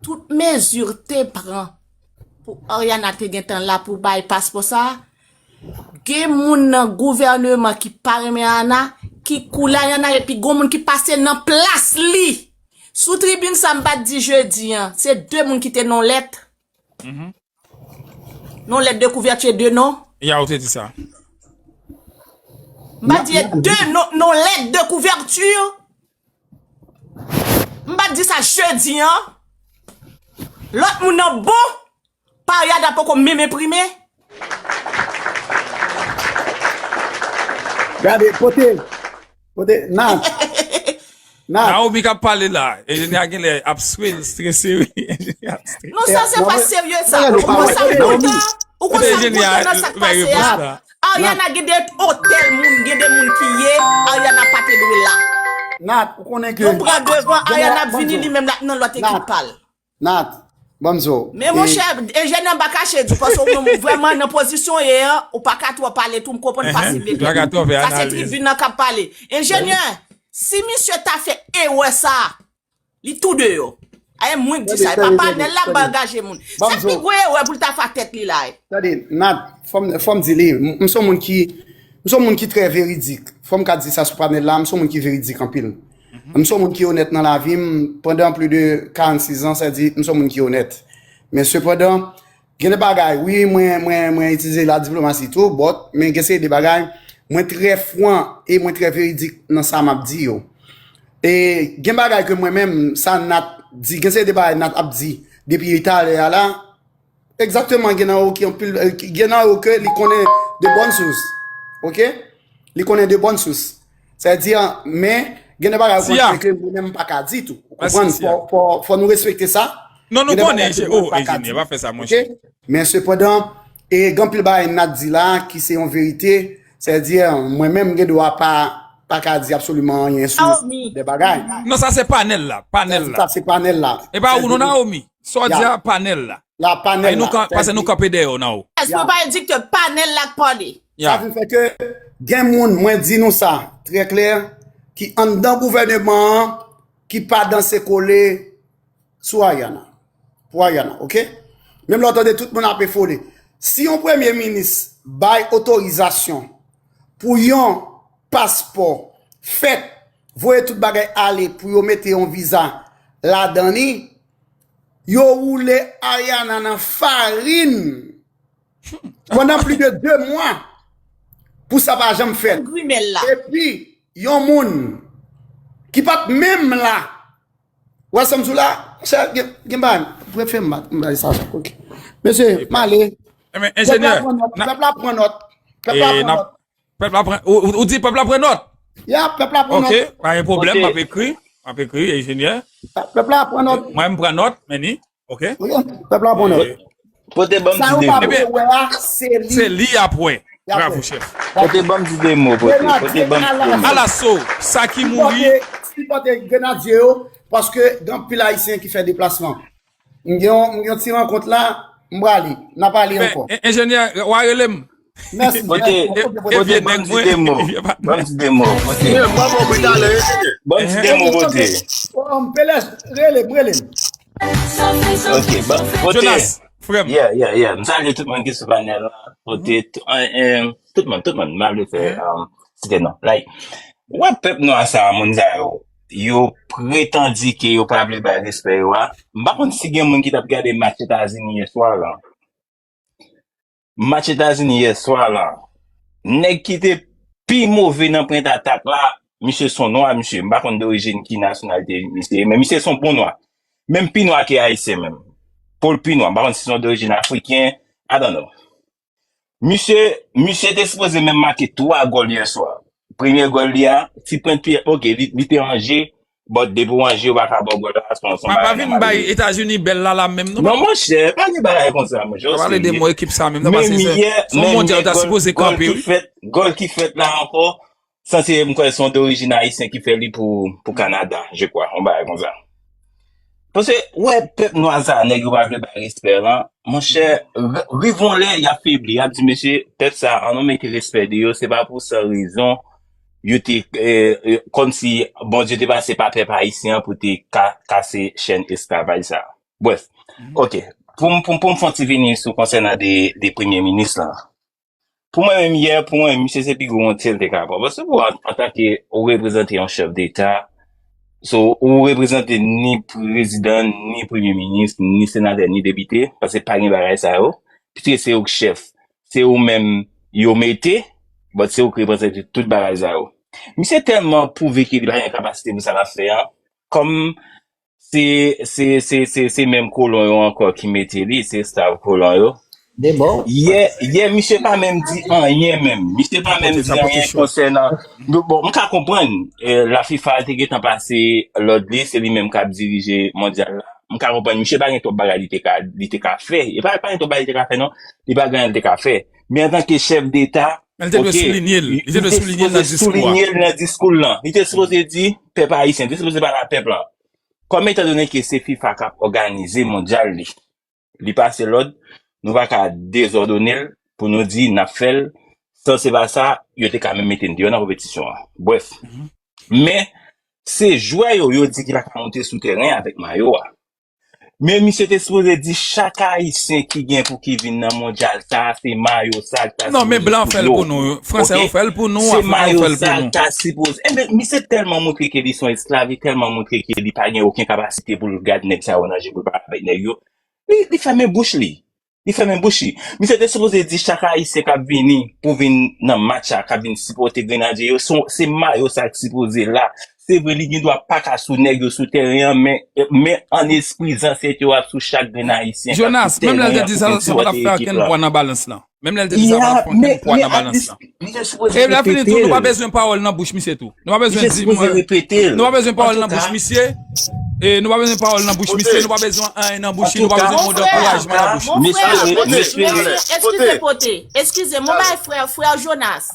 tout mezi te pran pou Ariana te gentan la pou bay paspò sa, gen moun nan gouvèneman ki pa renmen Ariana, ki koule Ariana, epi gon moun ki pase nan plas li. Sou tribin sa m pa t di jedi an, se de moun ki te non lèt. Non lèt de kouvèti e de non. Ya, ou te di sa. M pa di de non, non lèt de kouvèti. M pa t di sa jedi an. Lòt moun nan bon, Ariana poko menm enprime. Gade, pote, pote, Nat. Nat. Naomi k ap pale la. Enjenyè a genlè ap swe l, strese, wi. Enjenyè ap strese. Non, sa se pa serye, sa. Ou konn sa m kontan, ou konn sa m kontan nan sa k pase a. Ariana gen de otèl moun, gen de moun ki ye, Ariana pa te dwe la. Nat, ou konnen ke. Yo pran devan, Ariana ap vini li menm l ap nan lòt ekip pa l. Nat, Banm di w. Men monchè, enjenyè, m pa kache di w, paske ou menm ou vrèman nan pozisyon w ye an, ou pa ka twò pale tou, m konprann pa si bebe. Sa se tribin nan k ap pale. Enjenyè, si misye ta fè erè sa, li tou deyò. Aye mwen k di sa, e pa panèl la k bay angaje moun. Se pi gwo erè pou l ta fè tèt li la. Tande, Nat, fò m, fò m di li, m, m se yon moun ki, m se yon moun ki trè veridik. Fò m ka di sa sou panèl la, m se yon moun ki veridik anpil. M se yon moun ki onèt nan lavi m, pandan plis de karannsis an, sa di, m se yon moun ki onèt. Men sepandan, gen de bagay, wi, mwen, mwen, mwen itilize ladiplomasi tou, but, men gen seri de bagay, mwen trè fran e mwen trè veridik nan sa m ap di yo. E gen bagay ke mwen menm, sa Nat di, gen seri de bagay Nat ap di depi talè a la, egzakteman, gen nan yo ki anpil, gen nan yo ke li konnen de bòn sous. Oke? Li konnen de bòn sous. Sa di, men, gen de bagay ou konn ke mwen menm m pa ka di tou. Ou konprann? Fò, fò, fò nou respekte sa. Non, nou konnen, enjenyè, pa fè sa, monchè. Men sepandan, e gen anpil bagay Nat di la ki se yon verite, sa di, mwen menm, m gen dwa pa, pa ka di absoliman anyen sou de bagay. Non, sa se panèl la, panèl la. Sa se panèl la. E pa ou non, Naomi. Sa w di a, panèl la. La panèl la. Paske nou kanpe dèyè w, Nao. Èske w pa di ke panèl la k pale? Sa vin fè ke gen moun, mwen di nou sa trè klè, ki anndan gouvèneman an, ki pa danse kole sou Ariana. Pou Ariana, oke? Menm lè w tande tout moun ap efole. Si yon premye minis bay otorizasyon pou yon paspò fèt, voye tout bagay ale pou yo mete yon viza ladan li, yo woule Ariana nan farin pandan plis de de mwa pou sa pa janm fèt. Epi, yon moun ki pa t menm la, wè sa m di w la, monchè, gen, gen bagay, prefere m bay sa, oke. Mesye, m ale. Pèp la pran nòt, pèp la pran nòt, pèp la pran nòt. Pèp la pran, ou, ou, ou di pèp la pran nòt? Ya, pèp la pran nòt. Oke, pa gen pwoblèm, m ap ekri, m ap ekri, enjenyè. Pèp la pran nòt. Mwen, m pran nòt, men ni. Oke. Pèp la pran nòt. Pote ban m ti demo. Sa yo pa vle wè a, se li. Se li y ap wè. Bravo, chèf. Pote ban m ti demo, pote. Pote ban m ti demo. Alaso, sa ki mouri. Si pote grenadye yo, paske gen anpil Ayisyen ki fè deplasman. M gen yon, m gen yon ti rankont la, m prale. N a pale ankò. Enjenyè, w a rele m. Mèsi. Pote, pote ban m ti demo. Ban m ti demo. Pote. Ban m ti demo, pote. Ban m ti demo, pote. Pèlèch, rele m, rele m. Ok, ban, pote. Jonas, frè m. Yeah, yeah, yeah. M salye tout moun ki sou panèl la. Pote, tout moun, tout moun. M pa vle fè site non. Like, wè pèp nwa sa, moun sa yo, yo pretandi ke yo pa vle bay respè yo a. M pa konn si gen moun ki t ap gade match Etazini yè swa la. Match Etazini yè swa la, nèg ki te pi move nan pwent atak la, misye se yon nwa, misye. M pa konn dorijin ki nasyonalite misye ye, men misye se yon bon nwa. Menm pi nwa ke ayisyen menm. Po l pi nwa, m pa konn si se yon dorijin afriken, I don't know. Misye, misye te sipoze menm make twa gòl yè swa. Premye gòl li a, ti pwent pye, ok, li, li te an je, but depi w an je, yo pa ka ba w gòl la, se yon, se yon bagay nòmal. Pa, pa vin bay Etazini bèl la la menm non. Non, monchè, pa gen bagay konsa, monchè. Pa pale de mo ekip sa menm non, paske se, se yon mondyal, ou ta sipoze kanpe, wi. Gòl ki fèt, gòl ki fèt la ankò, sanse m kwè se yon dorijin ayisyen ki fè li pou, pou Kanada, je kwa, yon bagay konsa. Paske, wè, pèp nwa sa, nèg yo pa vle bay respè lan, monchè, ri, rive yon lè, y ap febli, y ap di, mesye, pèp sa, ann nou mete respè de yo, se pa pou san rezon, yo te, eh, eh, kòmsi Bondye te pase pa pèp ayisyen an pou te ka, kase chèn esklavaj sa. Brèf, ok, pou m, pou m, pou m fè yon ti vini sou konsènan de, de premye minis lan. Pou mwen menm, yè, pou mwen, misye se pi gwo wonte l te ka pran. Paske pou an, antanke ou reprezante yon chèf deta, so, ou reprezante ni prezidan, ni premye minis, ni senatè, ni depite, paske pa gen bagay sa yo. Piske se ou k chèf. Se ou menm yo mete, but se ou k reprezante tout bagay sa yo. Misye tèlman pwouve ke li pa gen kapasite pou sa l ap fè an. Kòm se, se, se, se, se menm kolon yo ankò ki mete li, se esklav kolon yo. Yè, yè, misye pa menm di anyen menm. Misye pa menm di anyen konsènan. Bon, m ka konprann, eh, la fifa te gentan pase lòd li, se li menm k ap dirije mondyal la. M ka konprann, misye pa gen twòp bagay li te ka, li te ka fè. E pa, pa gen twòp bagay li te ka fè, non. Li pa gen anyen li te ka fè. Men antanke chèf deta, men li te dwe soulinye l. Li te dwe soulinye l nan diskou a. Li te sipoze soulinye l nan diskou l lan. Li te sipoze di, pèp ayisyen, li te sipoze pale a pèp lan. Kòm etandone ke se fifa k ap òganize mondyal li, Li pase lòd, nou pa ka dezòdone l pou nou di n ap fè l, san se pa sa, yo te ka menm mete n deyò nan konpetisyon an. Brèf. Men, se jwè yo, yo di ki pa ka monte sou tèren avèk mayo a. Men misye te sipoze di chak Ayisyen ki gen pou ki vin nan mondyal sa, se mayo sa ki ta sipoze sou yo. Non, men blan fè l pou nou. Fransè yo fè l pou nou, Afriken yo fè l pou nou. Se mayo sa ki ta sipoze. Enben, misye tèlman montre ke li se yon esklav, li tèlman montre ke li pa gen okenn kapasite pou l gad nèg sa yo nan je, pou l pale avèk nèg yo. Li, li fèmen bouch li. Li fèmen bouch li. Misye te sipoze di chak Ayisyen k ap vini pou vin nan match la, k ap vin sipòte Grenadye yo, se, se mayo sa ki sipoze la. Se vre, li gen dwa pa ka sou nèg yo sou tèren an, men, men an espri, zansèt yo ap sou chak grenn Ayisyen k ap sou tèren an pou vin sipòte ekip la. Jonas, menm lè l te di sa, sa pa t ap fè okenn pwa nan balans lan. Menm lè l te di sa, pa t ap fè okenn pwa nan balans lan. E lè fini tou, nou pa bezwen pawòl nan bouch misye tou. Nou pa bezwen di mwen. Nou pa bezwen pawòl nan bouch misye. E nou pa bezwen pawòl nan bouch misye. Nou pa bezwen anyen nan bouch li. Nou pa bezwen mond ankourajman nan bouch li. Mon frè, eskize, eskize, pote. Eskize, mwen bay frè, frè Jonas.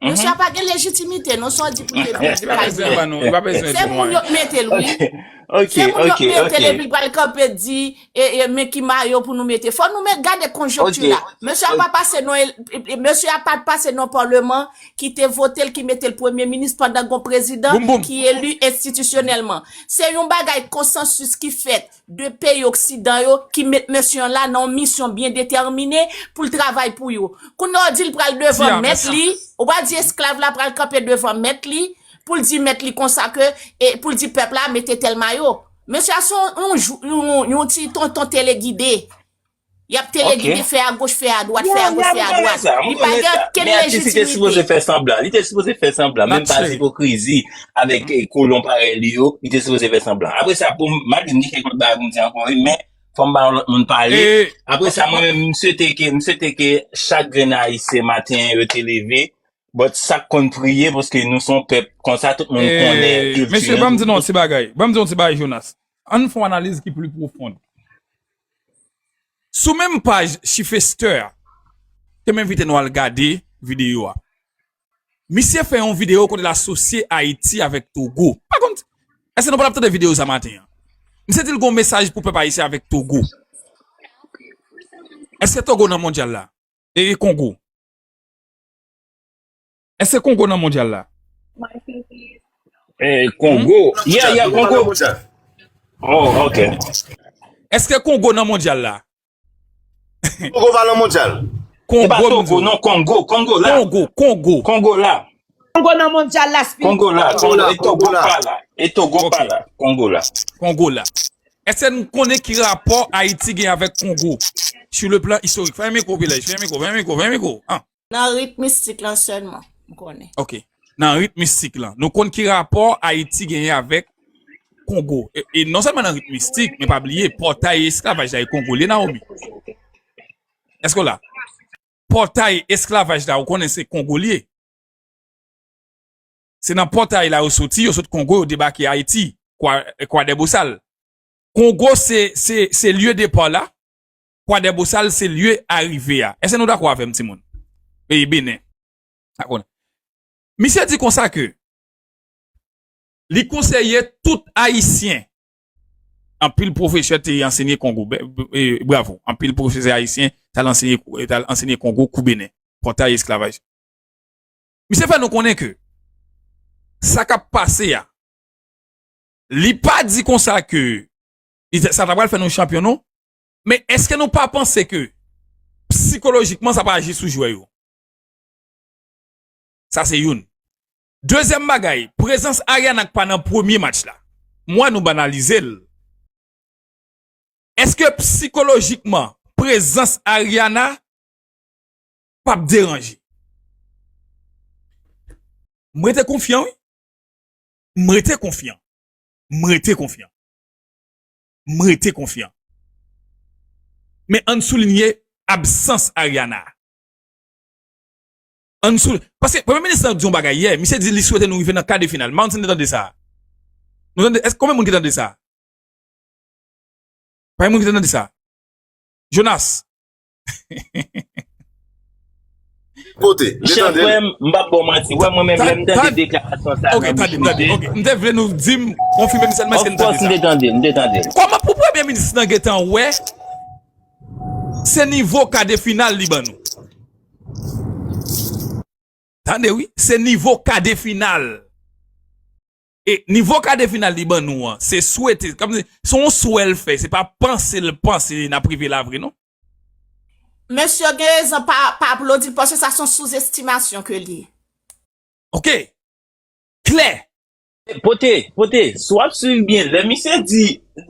Mesye a pa gen lejitimite, non, sa w di pou l te vin di pa gen. Se moun yo k mete l, wi. Se moun yo k mete l, epi l pral kanpe di, e, e, men ki mayo pou nou mete. Fò nou met gade konjonkti la. Mesye a pa pase non, e, e, mesye a pa pase non palman ki te vote l, ki mete l premye minis pandan gon prezidan ki eli enstitisyonèlman. Se yon bagay konsansis ki fèt de peyi oksidan yo ki met mesye an la nan yon misyon byen detèmine pou l travay pou yo. Kounye a w di l pral devan mèt li, ou pa di esklav la pral kanpe devan mèt li, pou l di mèt li konsa ke, e pou l di pèp la mete tèl mayo. Mesye a se yon, yon, yon, yon ti tonton telegide. Y ap telegide, fè agoch, fè adwat, fè agoch, fè adwat. Li pa gen okenn lejitimite. Li te sipoze fè sanblan. Li te sipoze fè sanblan. Menm pa ipokrizi avèk, eh, kolon parèy li yo. Li te sipoze fè sanblan. Apre sa, pou m, m ap di m gen kèk lòt bagay pou m di ankò, wi, men fò m ba yon lòt moun pale. Apre sa, mwen menm, m swete ke, m swete ke chak grenn Ayisyen maten yo te leve, but sa k konn priye, paske nou se yon pèp konsa, tout moun konnen kilti nou. Mesye, ban m di nou yon ti bagay. Ban m di yon ti bagay, Jonas. Ann fè yon analiz ki pli pwofon. Sou menm paj Chifester a, ke m envite nou al gade videyo a. Misye fè yon videyo kote l asosye Ayiti avèk Togo. Pa konn, èske nou pa t ap tande videyo sa maten an? Misye di l gon mesaj pou pèp ayisyen avèk Togo. Èske Togo nan mondyal la? E Kongo? Èske Kongo nan mondyal la? Eh, Kongo. Yeah, yeah, Kongo. Oh, ok. Èske Kongo nan mondyal la? Kongo pa nan mondyal. Kongo, non, Kongo, Kongo la. Kongo, Kongo. Kongo la. Kongo nan mondyal la, Speed. Kongo la, Kongo la, e Togo pa la. E Togo pa la, Kongo la. Kongo la. Èske nou konnen ki rapò Ayiti gen avèk Kongo? Sur le plan historique. Fèmen mikwo, Pilèj. Fèmen mikwo, fèmen mikwo, fèmen mikwo. Nan rit mistik lan sèlman, m konnen. Ok. Nan rit mistik lan. Nou konn ki rapò Ayiti genyen avèk Kongo. E, e non sèlman nan rit mistik, men pa bliye, pòtay esklavaj la e Kongo li ye, Naomi. Èske w la? Pòtay esklavaj la, ou konnen se Kongo li ye. Se nan pòtay la yo soti, yo sot Kongo, yo debake Ayiti, Kwa, Kwadèbosal. Kongo se, se, se lye depa la, Kwadèbosal se lye arive a. Èske nou dakò avè m, timoun? E Benen. Dakò. Misye di konsa ke li konseye tout Ayisyen. Anpil pwofesè te ansenye Kongo. Be-, e, bravo. Anpil pwofesè ayisyen t al ansenye, t al ansenye Kongo kou Benen. Pòtay esklavaj. Misye fè nou konnen ke sa k ap pase a, li pa di konsa ke li, sa ta pral fè nou chanpyon, non. Men èske nou pa panse ke sikolojikman sa pa aji sou jwè yo? Sa se youn. Dezyèm bagay, prezans Ariana k pa nan premye match la. M wè nou banalize l. Èske sikolojikman, prezans Ariana p ap deranje? M rete konfyan, wi. M rete konfyan. M rete konfyan. M rete konfyan. Men ann soulinye absans Ariana. Ann sou, paske Premye Minis lan di yon bagay yè, misye di li swete nou rive nan ka de final. M pa konn si n te tande sa. Nou tande, èske konbyen moun ki tande sa? Pa gen moun ki te tande sa? Jonas. Kote? Chèf, frè m, m p ap ba w manti. Wè, mwen menm, lè m tande deklarasyon sa a nan bouch misye. Ok, tande, tande. Ok, m te vle nou di m, konfime m sèlman èske n tande sa. Of course, m te tande, m te tande. Kòman pou Premye Minis lan gentan wè Se nivo ka de final li ban nou. Tande wi, se nivo ka de final. E nivo ka de final li ban nou an, se swete, kòmsi se yon swè l fè, se pa panse l panse n ap rive la vre non. Mesye gen rezon pa, pa aplodi l paske sa se yon souzestimasyon ke l ye. Ok. Klè. Pote, pote, si w ap swiv byen, lè misye di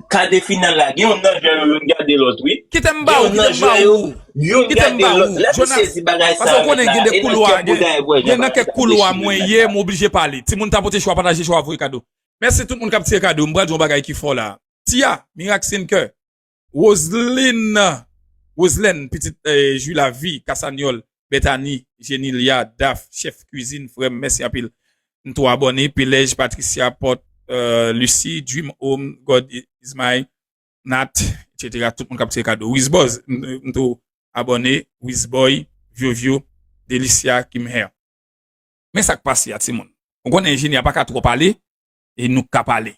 ka de final la, gen youn nan jwè yo youn gade lòt wi. Kite m ba ou, kite m ba ou. Youn gade lòt. Lè misye di bagay sa avèk la, e nan kè boudayè pou wè jan bagay sa dechire. Gen nan kèk koulwa mwen ye, m oblije pale. Timoun tapote cho a, pataje cho a, voye kado. Mèsi tout moun k ap tire kado. M pral di yon bagay ki fò la. Tia, Mirak Sinker, Roseline, Roselène, pitit eh, Ju Lavi, Kasanyòl, Bethany, Jenilia, Daph, chèf kwizin, frè m, mèsi anpil. M tou abòne, Pelej, Patricia, Port, eh, Lucie, Dream Home, God is my Nat, etsetera. Tout moun k ap tire kado. Wizboz, m m tou abòne, Wizboy, Vyovyo, Delicia, Kimher. Men sa k pase a, timoun. Ou konnen enjenyè pa ka twò pale, e nou k ka pale.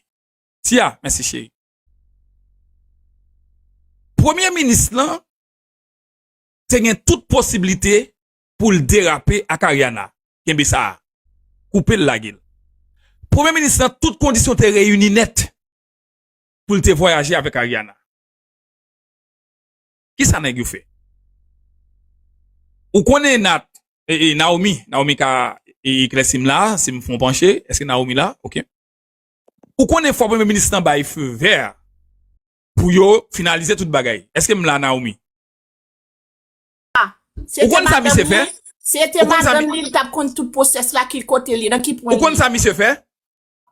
Tia, mèsi cheri. Premye minis lan te gen tout posiblite pou l derape ak Ariana. Kenbe sa a. Koupe l lage l. Premye minis lan, tout kondisyon te reyini nèt pou l te vwayaje avèk Ariana. Kisa nèg yo fè? Ou konnen Nat, e, e, Naomi, Naomi ka e, eklèsi m la, si m fè yon panche, èske Naomi la? Ok. Ou konnen fwa premye minis lan bay feu vert pou yo finalize tout bagay. Èske m la, Naomi? Ou konn sa misye fè? Si se te madanm li, li t ap konn tout pwosès la, ki kote l ye, nan ki pwen li ye. Ou konn sa misye fè?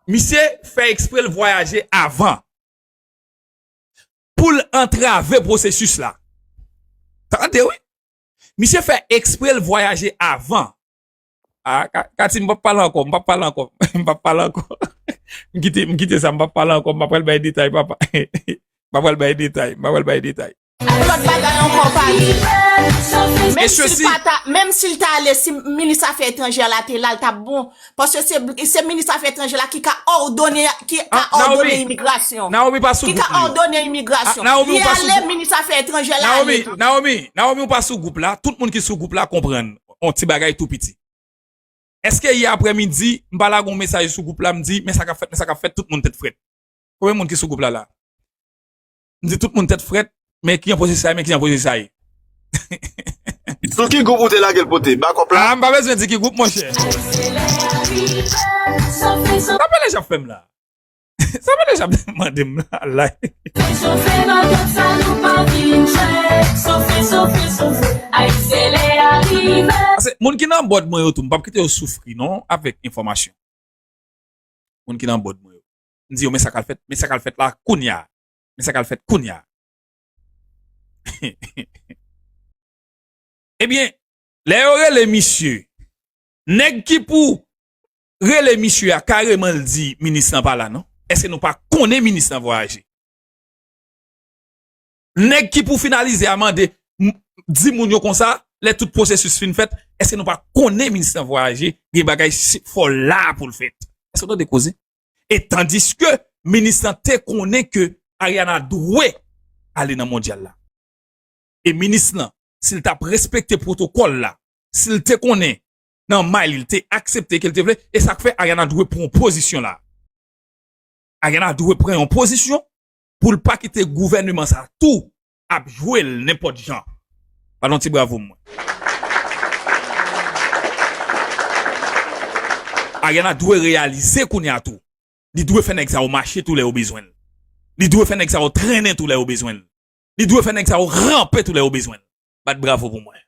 Misye fè ekspre l vwayaje avan pou l antrave pwosesis la. Tande wi. Misye fè ekspre l vwayaje avan. Ah, Ka- Kati, m p ap pale ankò, m p ap pale ankò, m p ap pale ankò. M kite, m kite sa, m p ap pale ankò, m p ap pral bay detay, papa. M p ap pral bay detay, m p ap pral bay detay. Lòt bagay ankò pale. Menm si l pa ta, menm si l ta ale, si minis afè etranjè la te la, l t ap bon. Paske se, se minis afè etranjè la ki ka òdone, ki ka òdone imigrasyon. Naomi pa sou gwoup li. Ki ka òdone imigrasyon. Li ale, minis afè etranjè la ale tou. Naomi, Naomi, ou pa sou gwoup la. Tout moun ki sou gwoup la konprann. On ti bagay tou piti. Èske yè aprèmidi, m pa lage yon mesaj sou gwoup la, m di, men sa k ap fèt, men sa k ap fèt, tout moun tèt frèt. Konbyen moun ki sou gwoup la la? M di tout moun tèt frèt, men ki jan pwosès sa ye, men ki jan pwosès sa ye. Sou ki gwoup ou te lage l pote? Bakòp la? Ah, m pa bezwen di ki gwoup, monchè. Sa pa lè j ap fè m la. Sa pa lè j ap mande m la, la. Pase moun ki nan bòd mwen yo tou, m p ap kite yo soufri non, avèk enfòmasyon. Moun ki nan bòd mwen yo. M di yo, men sa k al fèt, men sa k al fèt la, kounya. Men sa k al fèt, kounya. Ebyen, lè yo rele misye, nèg ki pou rele misye a kareman l di minis lan pa la non. Èske nou pa konnen minis lan vwayaje? Nèg ki pou finalize a mande, di moun yo konsa, lè tout pwosesis fin fèt, èske nou pa konnen minis lan vwayaje, gen bagay fò la pou l fèt? Èske w tande koze? E tandiske minis lan te konnen ke Ariana dwe ale nan mondyal la. E minis lan, si l t ap respekte pwotokòl la, si l te konnen nan may li, l te aksepte ke l te vle, e sa k fè Ariana dwe pran yon pozisyon la. Ariana dwe pran yon pozisyon pou l pa kite gouvèneman sa tou ap jwe l nenpòt jan. Ba l yon ti bravo mwen. Ariana dwe reyalize kounye a tou. Li dwe fè nèg sa yo mache tou lè yo bezwen l. Li dwe fè nèg sa yo trennen tou lè yo bezwen l. Li dwe fè nèg sa yo ranpe tou lè yo bezwen l. Bat bravo pou mwen.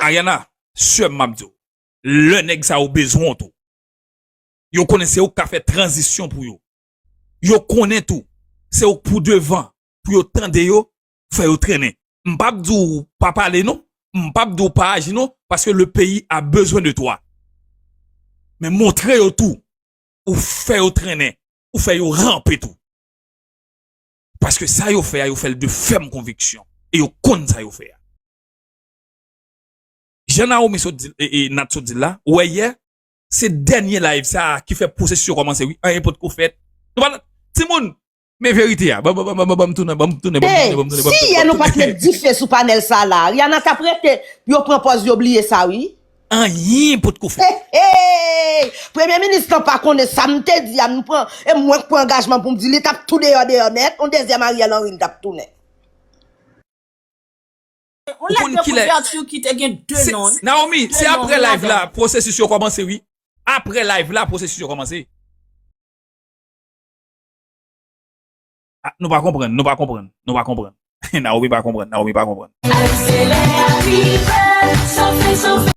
Ariana, sè m m ap di w, lè nèg sa yo bezwen w tou, yo konnen se ou k ka fè tranzisyon pou yo. Yo konnen tou, se ou k pou devan pou yo tande yo, fè yo trennen. M p ap di w pa pale non, m p ap di w pa aji non, paske le pays a besoin de toi. Men montre yo tou, ou fè yo trennen, ou fè yo ranpe tou. Paske sa yo fè a, yo fè l de fèm konviksyon. E yo konn sa yo fè a. Jan Naomi sot di, e, e, Nat sot di l la, ou wè yè, se dènye live sa a ki fè pwosesis yo kòmanse wi, anyen potko fèt. Nou pa, timoun, Men verite a. Ban m tounen, ban m tounen, ban m tounen, ban m tounen. Si yè nou pa t met dife sou panèl sa la, Ariana t ap rete pou yo pran pòz yo bliye sa wi. Anyen potko fèt. Premye minis lan pa konnen sa m te di a, m pran, e mwen k pran angajman pou m di li t ap tou deyò deyò nèt, yon dezyèm Ariel Henry li t ap tounen. Ou konn kilè? Naomi, se apre live la pwosesis yo kòmanse wi. Apre live la pwosesis yo kòmanse. Ah, nou pa konprann, nou pa konprann, nou pa konprann. Naomi pa konprann, Naomi pa konprann.